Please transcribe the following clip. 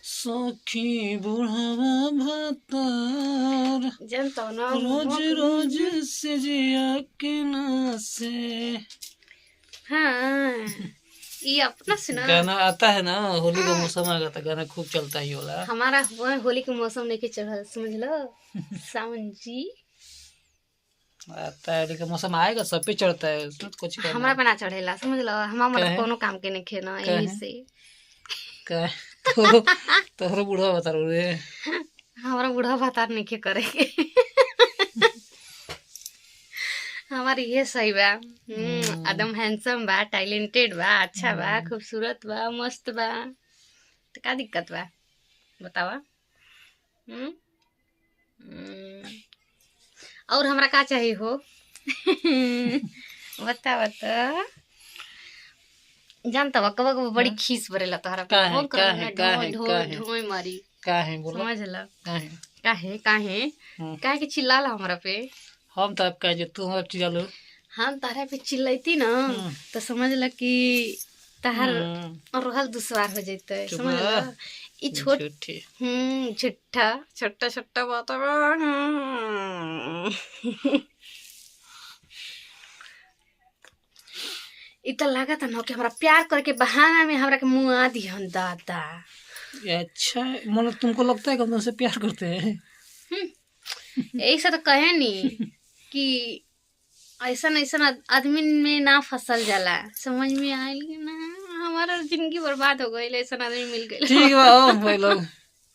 सखी बुढ़वा भतार जानता हो ना। रोज रोज से जिया के नासे। हाँ, ये अपना सुना। गाना आता है ना, होली का मौसम आ गया था, गाना खूब चलता ही होला। हमारा हुआ होली के मौसम लेके चढ़ल, समझ लो सावन जी। आता है, होली का मौसम आएगा सब पे चढ़ता है, उसमें तो कुछ करना हमारा पे ना चढ़ेला, समझ लो। हमारा मतलब काहे? कोनो काम के नहीं खेना काहे? यही से। का तोहरो तोहरो बूढ़ा बता रे। हमारा बूढ़ा भातार नहीं के करेंगे, हमार ये सही बा। एकदम हैंडसम बा, टैलेंटेड बा, अच्छा बा, खूबसूरत बा, मस्त बा, तो का दिक्कत बा बतावा? हम्म हम्म। और हमरा का चाहिए हो, बता बता। जानता बा, कब कब बड़ी खीस बरेला तोहरा पे। काहे, फोन करब काहे, ना, काहे, ढो काहे? ढो मारी। का है बोलो? समझ ल। का है? काहे काहे? काहे के चिल्लाला हमरा पे? हम तो आप कहे तू हम चिल्ला। हम तारा पे चिल्लैती ना तो समझ ल कि तहार रहल दुश्वार हो जैते। चुप समझ ल। रह। ई छोट झूठी। झुट्ठा छोटा छोटा बात बा। ई त लागत न कि हमरा प्यार करके बहाना में हमरा के मुआ दिहन दादा। ये अच्छा है, मतलब तुमको लगता है कि हम तुमसे प्यार करते हैं? यही से तो कहे नी कि ऐसा ऐसा आदमी में ना फसल जाला। समझ में आयल कि ना? हमारा जिंदगी बर्बाद हो गई, ऐसा आदमी मिल गई। ठीक बा ओ भाई लोग।